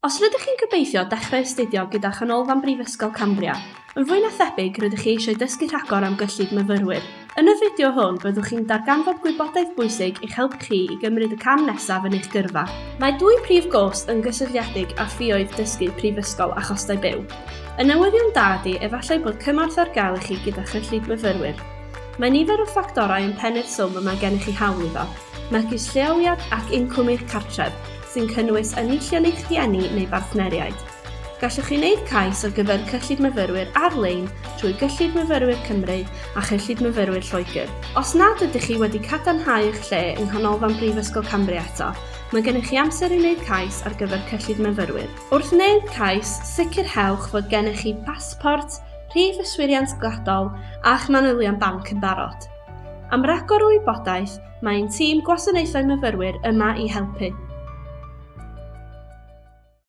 Os rydych chi'n gobeithio dechrau astudio gyda Chanolfan Brifysgol Cambria, yn fwy na thebyg rydych chi eisiau dysgu rhagor am gyllid myfyrwyr. Yn y fideo hwn byddwch chi'n darganfod gwybodaeth bwysig i'ch helpu chi i gymryd y cam nesaf yn eich gyrfa. Mae dwy prif gost yn gysylltiedig â ffioedd dysgu prifysgol a chostau byw. Y newyddion da ydy efallai bod cymorth ar gael i chi gyda chyllid myfyrwyr. Mae nifer o ffactorau yn pennu'r swm y mae gennych chi hawl iddo, megis lleoliad ac incwm eich cartref, sy'n cynnwys enillion eich rhieni neu bartneriaid. Gallwch chi wneud cais ar gyfer cyllid myfyrwyr ar-lein trwy Gyllid Myfyrwyr Cymru a Chyllid Myfyrwyr Lloegr. Os nad ydych chi wedi cadarnhau eich lle yng Nghanolfan Brifysgol Cambria eto, mae gennych chi amser i wneud cais ar gyfer cyllid myfyrwyr. Wrth wneud cais, sicrhewch fod gennych chi basbort, rhif yswiriant gwladol a'ch manylion banc yn barod. Am ragor o wybodaeth, Mae ein tîm Gwasanaethau Myfyrwyr yma i helpu.